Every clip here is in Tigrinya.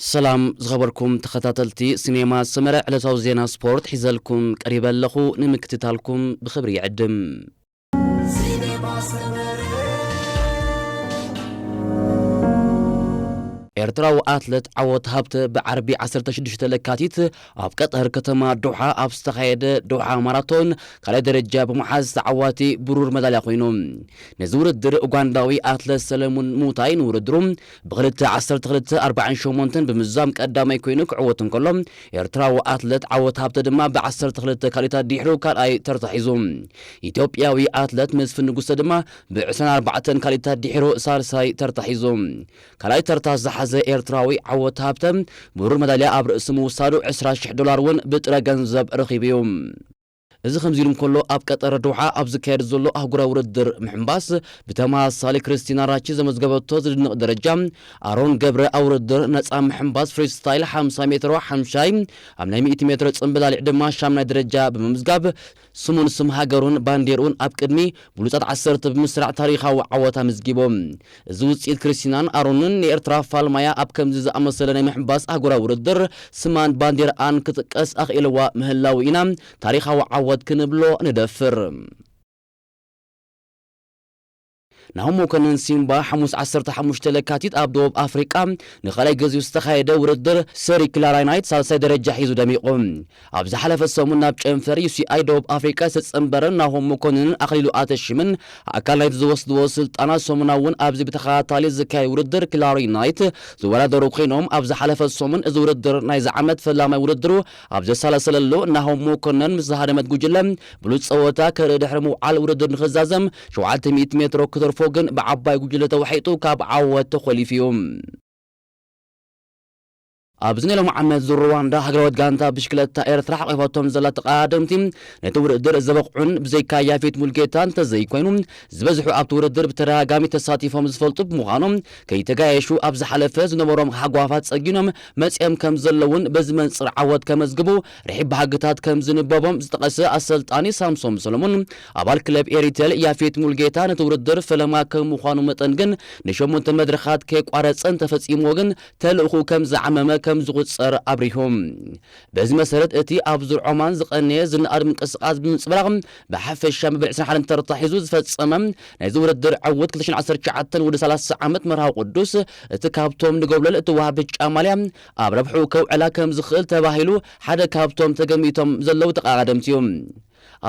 ሰላም ዝኸበርኩም ተኸታተልቲ ሲኔማ ሰመረ፣ ዕለታዊ ዜና ስፖርት ሒዘልኩም ቀሪበ ኣለኹ። ንምክትታልኩም ብኽብሪ ይዕድም። ኤርትራዊ ኣትለት ዓወት ሃብተ ብዓርቢ ዓሰርተ ሽዱሽተ ለካቲት ኣብ ቀጠር ከተማ ዶሓ ኣብ ዝተኻየደ ዶሓ ማራቶን ካልኣይ ደረጃ ብምሓዝ ተዓዋቲ ብሩር መዳልያ ኮይኑ። ነዚ ውድድር ኡጋንዳዊ ኣትለት ሰለሙን ሙታይ ንውድድሩ ብክልተ ዓሰርተ ክልተ ኣርባዓን ሸሞንተን ብምዝዛም ቀዳማይ ኮይኑ ክዕወት እንከሎ፣ ኤርትራዊ ኣትለት ዓወት ሃብተ ድማ ብዓሰርተ ክልተ ካልኢታት ድሕሩ ካልኣይ ተርታ ሒዙ። ኢትዮጵያዊ ኣትለት መስፍን ንጉሰ ድማ ብዕስራን ኣርባዕተን ካልኢታት ድሕሩ ሳልሳይ ተርታ ሒዙ። ካልኣይ ተርታ ዝሓዘ ኤርትራዊ ዓወት ሃብተ ብሩር መዳልያ ኣብ ርእሲ ምውሳዱ ዕስራ ሽሕ ዶላር እውን ብጥረ ገንዘብ ረኺቡ እዩ። እዚ ከምዚ ኢሉ እንከሎ፣ ኣብ ቀጠር ዶሓ ኣብ ዝካየድ ዘሎ ኣህጉራዊ ውድድር ምሕንባስ ብተመሳሳሊ ክርስቲና ራቺ ዘመዝገበቶ ዝድነቕ ደረጃ፣ ኣሮን ገብረ ኣብ ውድድር ነጻ ምሕንባስ ፍሪስታይል ሓምሳ ሜትሮ ሓምሻይ፣ ኣብ ናይ ሚእቲ ሜትሮ ጽምብል ኣሊዕ ድማ ሻምናይ ደረጃ ብምምዝጋብ ስሙን ስም ሃገሩን ባንዴርኡን ኣብ ቅድሚ ብሉጻት ዓሰርተ ብምስራዕ ታሪኻዊ ዓወት ኣመዝጊቦም። እዚ ውጽኢት ክርስቲናን ኣሮንን ንኤርትራ ፋልማያ ኣብ ከምዚ ዝኣመሰለ ናይ ምሕንባስ ኣህጉራዊ ውድድር ስማን ባንዴርኣን ክጥቀስ ኣኽኢልዋ ምህላው ኢና ታሪኻዊ ዓወት ክንብሎ ንደፍር። ናሆም መኮንን ሲምባ ሓሙስ ዓሰርተ ሓሙሽተ ለካቲት ኣብ ደቡብ ኣፍሪቃ ንኻልኣይ ግዚኡ ዝተኻየደ ውድድር ሰሪ ክላራይናይት ሳልሳይ ደረጃ ሒዙ ደሚቑ። ኣብ ዝሓለፈ ሰሙን ናብ ጨንፈር ዩ ሲ ኣይ ደቡብ ኣፍሪቃ ዝተጸንበረ ናሆም መኮንንን ኣኽሊሉ ኣተሽምን ኣካል ናይቲ ዝወስድዎ ስልጣና ሰሙናዊ እውን ኣብዚ ብተኸታታሊ ዝካየድ ውድድር ክላሪናይት ዝወዳደሩ ኮይኖም፣ ኣብ ዝሓለፈ ሰሙን እዚ ውድድር ናይዚ ዓመት ፈላማይ ውድድሩ ኣብ ዘሳለሰለሉ ናሆም መኮነን ምስ ዝሃደመት ጉጅለ ብሉጽ ጸወታ ከርኢ ድሕሪ ምውዓል ውድድር ንኽዛዘም ሸውዓተ ሚእቲ ሜትሮ ክተርፎ ግን ብዓባይ ጉጅለ ተዋሒጡ ካብ ዓወት ተኾሊፉ እዩ። ኣብዚ ናይ ሎሚ ዓመት ዙር ሩዋንዳ ሃገራዊት ጋንታ ብሽክለታ ኤርትራ ሓቒፋቶም ዘላ ተቐዳደምቲ ነቲ ውድድር ዘበቕዑን ብዘይካ ያፌት ሙልጌታ እንተዘይኮይኑ ዝበዝሑ ኣብቲ ውድድር ብተደጋጋሚ ተሳቲፎም ዝፈልጡ ብምዃኖም ከይተጋየሹ ኣብ ዝሓለፈ ዝነበሮም ሃጓፋት ጸጊኖም መጺኦም ከም ዘለውን በዚ መንጽር ዓወት ከመዝግቡ ርሒብ ባህግታት ከም ዝንበቦም ዝጠቐሰ ኣሰልጣኒ ሳምሶም ሰለሙን ኣባል ክለብ ኤሪቴል ያፌት ሙልጌታ ነቲ ውድድር ፈለማ ከም ምዃኑ መጠን ግን ንሸሞንተ መድረኻት ከየቋረጸ እንተፈጺምዎ ግን ተልእኹ ከም ዝዓመመ ከም ዝቑጸር ኣብሪሁ። በዚ መሰረት እቲ ኣብ ዙር ዖማን ዝቐነየ ዝነኣድ ምንቅስቓስ ብምንጽብራቕ ብሓፈሻ መበል ዕስራን ሓደን ተርታ ሒዙ ዝፈጸመ ናይዚ ውድድር ዕውት ክልተ ሽሕን ዓሰርተ ትሽዓተን ወዲ ሰላሳ ዓመት መርሃዊ ቅዱስ እቲ ካብቶም ንጎብለል እትወሃብ ብጫ ማልያ ኣብ ረብሑ ከውዕላ ከም ዝኽእል ተባሂሉ ሓደ ካብቶም ተገሚቶም ዘለዉ ተቐዳደምቲ እዩ።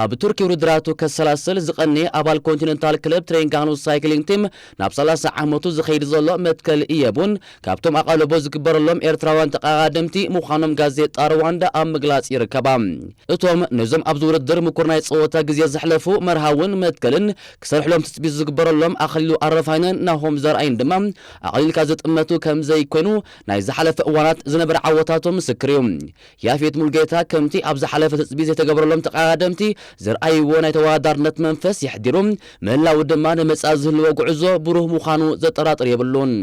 ኣብ ቱርኪ ውድድራቱ ከሰላስል ዝቐነየ ኣባል ኮንቲነንታል ክለብ ትሬንጋኑ ሳይክሊንግ ቲም ናብ ሰላሳ ዓመቱ ዝኸይድ ዘሎ መትከል እየቡን ካብቶም ኣቓልቦ ዝግበረሎም ኤርትራውያን ተቐዳደምቲ ምዃኖም ጋዜጣ ሩዋንዳ ኣብ ምግላጽ ይርከባ። እቶም ነዞም ኣብዚ ውድድር ምኩር ናይ ጸወታ ግዜ ዘሕለፉ መርሃውን መትከልን ክሰርሕሎም ትጽቢት ዝግበረሎም ኣኽሊሉ ኣረፋይነን ናሆም ዘርኣይን ድማ ኣቕሊልካ ዝጥመቱ ከም ዘይኮይኑ ናይ ዝሓለፈ እዋናት ዝነበረ ዓወታቶም ምስክር እዩ። ያፌት ሙልጌታ ከምቲ ኣብ ዝሓለፈ ትጽቢት ዘይተገበረሎም ተቐዳደምቲ ዘርኣይዎ ናይ ተወዳዳርነት መንፈስ የሕዲሩ ምህላው ድማ ንመጻኢ ዝህልዎ ጉዕዞ ብሩህ ምዃኑ ዘጠራጥር የብሉን።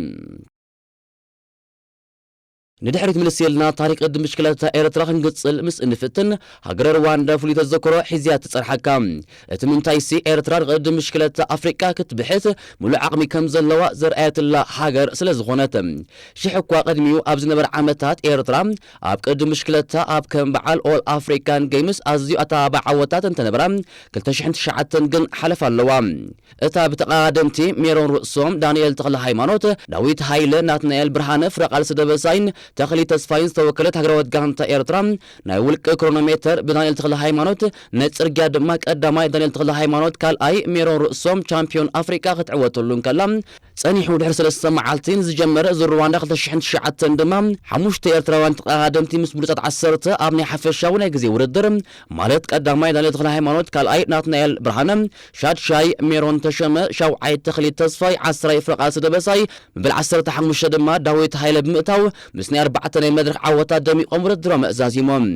ንድሕሪት ምልስ ኢልና ታሪኽ ቅድም ብሽክለታ ኤርትራ ክንግጽል ምስ እንፍትን፣ ሃገረ ሩዋንዳ ፍሉይ ተዘክሮ ሒዝያ ትጸንሓካ። እቲ ምንታይሲ ኤርትራ ንቅድም ብሽክለታ ኣፍሪቃ ክትብሕት ሙሉእ ዓቕሚ ከም ዘለዋ ዘርኣየትላ ሃገር ስለ ዝኾነት። ሽሕ እኳ ቅድሚኡ ኣብ ዝነበረ ዓመታት ኤርትራ ኣብ ቅድም ብሽክለታ ኣብ ከም በዓል ኦል ኣፍሪካን ጌምስ ኣዝዩ ኣተባባዒ ዓወታት እንተነበራ፣ ክልተ ሽሕን ትሽዓተን ግን ሓለፋ ኣለዋ። እታ ብተቐዳደምቲ ሜሮን ርእሶም፣ ዳንኤል ተኽለ ሃይማኖት፣ ዳዊት ሃይለ፣ ናትናኤል ብርሃነ፣ ፍረቓልሲ ደበሳይን ተኽሊ ተስፋይን ዝተወከለት ሃገራዊት ጋንታ ኤርትራ ናይ ውልቂ ክሮኖሜተር ብዳንኤል ተኽለ ሃይማኖት፣ ናይ ጽርግያ ድማ ቀዳማይ ዳንኤል ተኽለ ሃይማኖት፣ ካልኣይ ሜሮን ርእሶም ቻምፒዮን ኣፍሪቃ ክትዕወተሉ እንከላ፣ ጸኒሑ ድሕሪ ሰለስተ መዓልቲ ንዝጀመረ ዙር ሩዋንዳ ክልተ ሽሕን ትሽዓተን ድማ ሓሙሽተ ኤርትራውያን ተቐዳደምቲ ምስ ብሉጻት ዓሰርተ ኣብ ናይ ሓፈሻዊ ናይ ግዜ ውድድር፣ ማለት ቀዳማይ ዳንኤል ተኽለ ሃይማኖት፣ ካልኣይ ናትናኤል ብርሃነ፣ ሻድሻይ ሜሮን ተሸመ፣ ሻውዓይ ተኽሊት ተስፋይ፣ ዓስራይ ፍረቓልሲ ደበሳይ፣ መበል ዓሰርተ ሓሙሽተ ድማ ዳዊት ሃይለ ብምእታው ምስ ናይ ኣርባዕተ ናይ መድረኽ ዓወታት ደሚቖም ውድድሮም ዛዚሞም።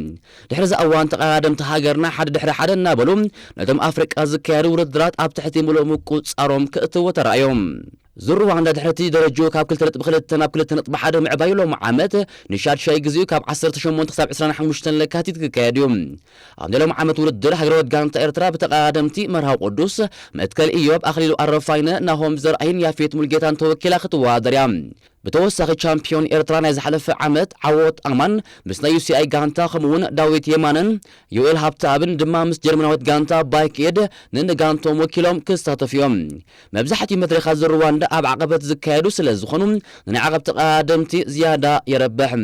ድሕሪ እዚ እዋን ተቐዳደምቲ ሃገርና ሓደ ድሕሪ ሓደ እናበሉ ነቶም ኣፍሪቃ ዝካየዱ ውድድራት ኣብ ትሕቲ ምሉእ ምቁጽጻሮም ክእትዎ ተራእዮም። ዙር ሩዋንዳ ድሕሪ እቲ ደረጅኡ ካብ ክልተ ነጥቢ ክልተ ናብ ክልተ ነጥቢ ሓደ ምዕባዩ ሎሚ ዓመት ንሻድሻይ ግዜኡ ካብ ዓሰርተ ሸሞንተ ክሳብ ዕስራን ሓሙሽተን ለካቲት ክካየድ እዩ። ኣብ ናይ ሎሚ ዓመት ውድድር ሃገራዊት ጋንታ ኤርትራ ብተቐዳደምቲ መርሃዊ ቅዱስ፣ መትከል ኢዮብ፣ ኣኽሊሉ ኣረፋይነ፣ ናሆም ዘርኣይን ያፌት ሙልጌታን ተወኪላ ክትወዳደር እያ። ብተወሳኺ ቻምፒዮን ኤርትራ ናይ ዝሓለፈ ዓመት ዓወት ኣማን ምስ ናይ ዩ ሲ ኣይ ጋንታ ከምኡውን ዳዊት የማነን ዮኤል ሃብተኣብን ድማ ምስ ጀርመናዊት ጋንታ ባይክ ኤድ ንንጋንቶም ወኪሎም ክሳተፉ እዮም። መብዛሕትኡ መድረኻት ዙር ሩዋንዳ ኣብ ዓቐበት ዝካየዱ ስለ ዝኾኑ ንናይ ዓቐብ ተቐዳደምቲ ዝያዳ የረብሕ።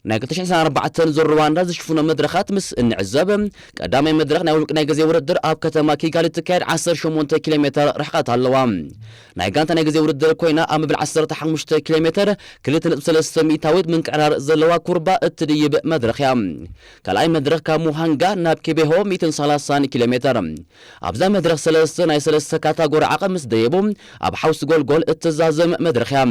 ናይ ክልተ ሽሕን ዕስራን ኣርባዕተን ዙር ሩዋንዳ ዝሽፍኖ መድረኻት ምስ እንዕዘብ፣ ቀዳማይ መድረኽ ናይ ውልቂ ናይ ግዜ ውድድር ኣብ ከተማ ኪጋሊ እትካየድ ዓሰርተ ሸሞንተ ኪሎ ሜተር ርሕቀት ኣለዋ። ናይ ጋንታ ናይ ግዜ ውድድር ኮይና ኣብ መበል ዓሰርተ ሓሙሽተ ኪሎ ሜተር ክልተ ነጥቢ ሰለስተ ሚእታዊት ምንቅዕራር ዘለዋ ኩርባ እትድይብ መድረኽ እያ። ካልኣይ መድረኽ ካብ ሙሃንጋ ናብ ኪቤሆ ሚእትን ሰላሳን ኪሎ ሜተር። ኣብዛ መድረኽ ሰለስተ ናይ ሰለስተ ካታጎሪ ዓቐብ ምስ ደየቡ ኣብ ሓውሲ ጎልጎል እትዛዘም መድረኽ እያ።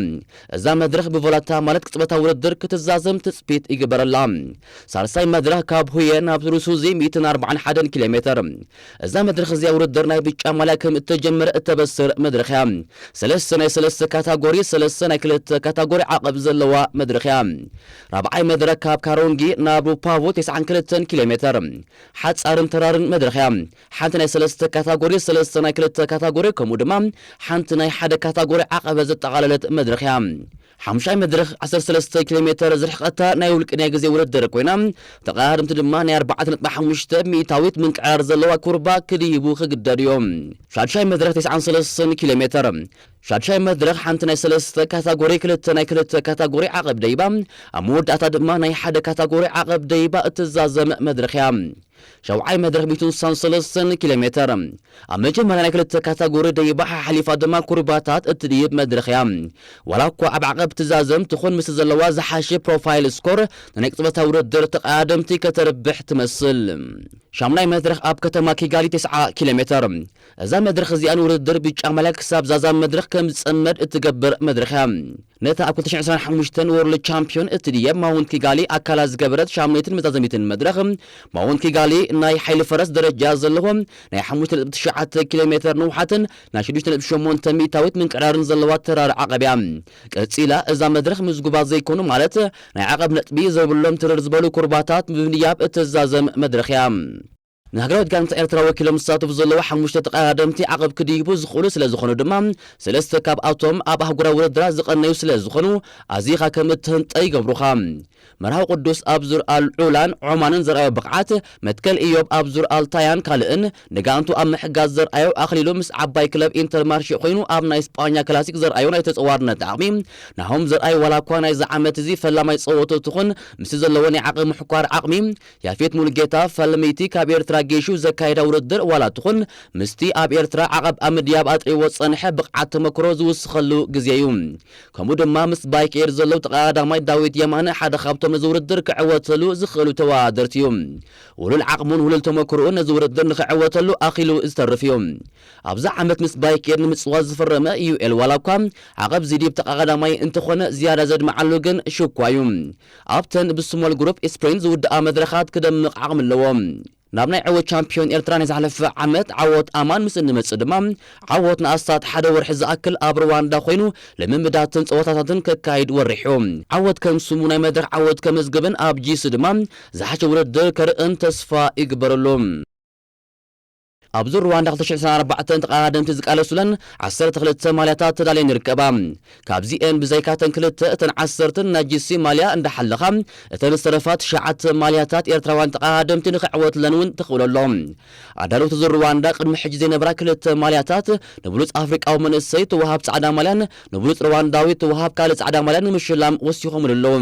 እዛ መድረኽ ብቮላታ ማለት ቅጽበታዊ ውድድር ክትዛዘም ትጽቢት ይግበረላ። ሳልሳይ መድረኽ ካብ ሁየ ናብ ሩሱዚ ሚእትን ኣርባዓን ሓደን ኪሎ ሜተር። እዛ መድረኽ እዚኣ ውድድር ናይ ብጫ ማልያ ከም እተጀመረ እተበስር መድረኽ እያ። ሰለስተ ናይ ሰለስተ ካታጎሪ፣ ሰለስተ ናይ ክልተ ካታጎሪ ዓቐብ ዘለዋ መድረኽ እያ። ራብዓይ መድረኽ ካብ ካሮንጊ ናብ ሩፓቮ ተስዓን ክልተን ኪሎ ሜተር። ሓጻርን ተራርን መድረኽ እያ። ሓንቲ ናይ ሰለስተ ካታጎሪ፣ ሰለስተ ናይ ክልተ ካታጎሪ፣ ከምኡ ድማ ሓንቲ ናይ ሓደ ካታጎሪ ዓቐበ ዘጠቓለለት መድረኽ እያ። ሓሙሻይ መድረኽ ዓሰርተ ሰለስተ ኪሎ ሜተር ዝርሕቐታ ናይ ውልቂ ናይ ግዜ ውድድር ኮይና፣ ተቐዳደምቲ ድማ ናይ ኣርባዕተ ነጥቢ ሓሙሽተ ሚእታዊት ምንቅዕራር ዘለዋ ኩርባ ክድይቡ ክግደዱ እዮም። ሻድሻይ መድረኽ ተስዓን ሰለስተን ኪሎ ሜተር። ሻድሻይ መድረኽ ሓንቲ ናይ ሰለስተ ካታጎሪ፣ ክልተ ናይ ክልተ ካታጎሪ ዓቐብ ደይባ፣ ኣብ መወዳእታ ድማ ናይ ሓደ ካታጎሪ ዓቐብ ደይባ እትዛዘም መድረኽ እያ። ሻውዓይ መድረኽ ሚእትን ስሳን ሰለስተን ኪሎ ሜተር። ኣብ መጀመርያ ናይ ክልተ ካታጎሪ ደይባ ሓሓሊፋ ድማ ኩርባታት እትድይብ መድረኽ እያ። ዋላ እኳ ኣብ ዓቐብ ትዛዘም ትኹን፣ ምስ ዘለዋ ዝሓሸ ፕሮፋይል ስኮር ንናይ ቅጽበታዊ ውድድር ተቐዳደምቲ ከተርብሕ ትመስል። ሻምናይ መድረኽ ኣብ ከተማ ኪጋሊ ተስዓ ኪሎ ሜተር። እዛ መድረኽ እዚኣ ንውድድር ብጫ ማልያ ክሳብ ዛዛም መድረኽ ከም ዝጸመድ እትገብር መድረኽ እያ። ነታ ኣብ ክልተ ሽሕን ዕስራን ሓሙሽተን ወርልድ ቻምፒዮን እትድየብ ማውንት ኪጋሊ ኣካላ ዝገበረት ሻምነይትን መዛዘሚትን መድረኽ፣ ማውንት ኪጋሊ ናይ ሓይሊ ፈረስ ደረጃ ዘለዎ ናይ ሓሙሽተ ነጥቢ ትሽዓተ ኪሎ ሜተር ንውሓትን ናይ ሽዱሽተ ነጥቢ ሸሞንተ ሚእታዊት ምንቅዕራርን ዘለዋ ተራር ዓቐብ እያ። ቀጺላ እዛ መድረኽ ምዝጉባት ዘይኮኑ፣ ማለት ናይ ዓቐብ ነጥቢ ዘይብሎም ትርር ዝበሉ ኩርባታት ብምድያብ እትዛዘም መድረኽ እያ። ንሃገራዊት ጋንታ ኤርትራ ወኪሎም ዝሳተፉ ዘለዉ ሓሙሽተ ተቐዳደምቲ ዓቐብ ክድይቡ ዝኽእሉ ስለ ዝኾኑ ድማ፣ ሰለስተ ካብኣቶም ኣብ ኣህጉራዊ ውድድራት ዝቐነዩ ስለ ዝኾኑ፣ ኣዚኻ ከም እትህንጠ ይገብሩኻ። መርሃዊ ቅዱስ ኣብ ዙር ኣል ዑላን ዖማንን ዘርኣዮ ብቕዓት፣ መትከል ኢዮብ ኣብ ዙር ኣል ታያን ካልእን ንጋንቱ ኣብ ምሕጋዝ ዘርኣዮ ኣኽሊሉ ምስ ዓባይ ክለብ ኢንተርማርሼ ኮይኑ ኣብ ናይ ስጳኛ ክላሲክ ዘርኣዮ ናይ ተጸዋርነት ዓቕሚ ናሆም ዘርኣይ ዋላ እኳ ናይዚ ዓመት እዚ ፈላማይ ጸወቱ ትኹን ምስቲ ዘለዎ ናይ ዓቕሚ ምሕኳር ዓቕሚ ያፌት ሙሉጌታ ፈልመይቲ ካብ ኤርትራ ጌሹ ዘካየዳ ውድድር ዋላ ትኹን ምስቲ ኣብ ኤርትራ ዓቐብ ኣብ ምድያብ ኣጥሪዎ ዝጸንሐ ብቕዓት ተመክሮ ዝውስኸሉ ግዜ እዩ። ከምኡ ድማ ምስ ባይክ ኤር ዘለዉ ተቐዳዳማይ ዳዊት የማነ ሓደ ካብቶም ነዚ ውድድር ክዕወተሉ ዝኽእሉ ተወዳደርቲ እዩ። ውሉል ዓቕሙን ውሉል ተመክሮኡን ነዚ ውድድር ንኽዕወተሉ ኣኽኢሉ ዝተርፍ እዩ። ኣብዚ ዓመት ምስ ባይክ ኤር ንምጽዋት ዝፈረመ ዩኤል ዋላ እኳ ዓቐብ ዚዲብ ተቐዳዳማይ እንተኾነ ዝያዳ ዘድምዓሉ ግን ሽኳ እዩ። ኣብተን ብስሞል ግሩፕ ስፕሪንት ዝውድኣ መድረኻት ክደምቕ ዓቕሚ ኣለዎ። ናብ ናይ ዕወት ቻምፒዮን ኤርትራ ናይ ዝሓለፈ ዓመት ዓወት ኣማን ምስ እንመጽእ ድማ ዓወት ንኣስታት ሓደ ወርሒ ዝኣክል ኣብ ሩዋንዳ ኮይኑ ልምምዳትን ጸወታታትን ከካይድ ወሪሑ። ዓወት ከም ስሙ ናይ መድረኽ ዓወት ከመዝግብን ኣብ ጂሲ ድማ ዝሓሸ ውድድር ከርእን ተስፋ ይግበረሉ። ኣብዚ ሩዋንዳ ክልተ ሽሕን ዕስራን ኣርባዕተን ተቐዳደምቲ ዝቃለሱለን ዓሰርተ ክልተ ማልያታት ተዳልየን ይርከባ። ካብዚኤን ብዘይካተን ክልተ እተን ዓሰርተን ናይ ጂሲ ማልያ እንዳሓለኻ፣ እተን ዝተረፋ ትሽዓተ ማልያታት ኤርትራውያን ተቐዳደምቲ ንኽዕወትለን እውን ተኽእሎ ኣሎ። ኣዳለውቲ ዙር ሩዋንዳ ቅድሚ ሕጂ ዘይነበራ ክልተ ማልያታት ንብሉጽ ኣፍሪቃዊ መንእሰይ ትወሃብ ጻዕዳ ማልያን ንብሉጽ ሩዋንዳዊ ትወሃብ ካልእ ጻዕዳ ማልያን ንምሽላም ወሲኾምሉ ኣለዉ።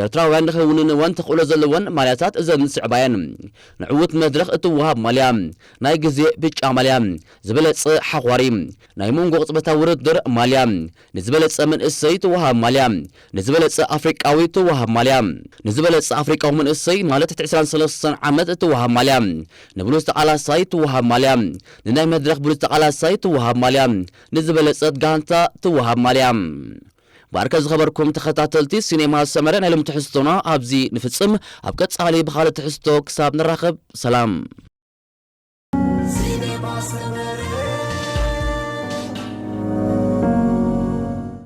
ኤርትራውያን ንኽውንንወን ተኽእሎ ዘለወን ማልያታት እዘን ዝስዕባ እየን። ንዕዉት መድረኽ እትወሃብ ማልያ፣ ናይ ግዜ ብጫ ማልያ፣ ዝበለጸ ሓዃሪ፣ ናይ መንጎ ቅጽበታዊ ውድድር ማልያ፣ ንዝበለጸ መንእሰይ ትወሃብ ማልያ፣ ንዝበለጸ ኣፍሪቃዊ ትወሃብ ማልያ፣ ንዝበለጸ ኣፍሪቃዊ መንእሰይ ማለት ትሕቲ ዕስራን ሰለስተን ዓመት ትወሃብ ማልያ፣ ንብሉጽ ተቓላሳይ ትወሃብ ማልያ፣ ንናይ መድረኽ ብሉጽ ተቓላሳይ ትወሃብ ማልያ፣ ንዝበለጸት ጋንታ ትወሃብ ማልያ። ባርከ ዝኸበርኩም ተኸታተልቲ ሲኔማ ሰመረ፣ ናይ ሎም ትሕዝቶና ኣብዚ ንፍጽም። ኣብ ቀጻሊ ብኻልእ ትሕዝቶ ክሳብ ንራኸብ፣ ሰላም።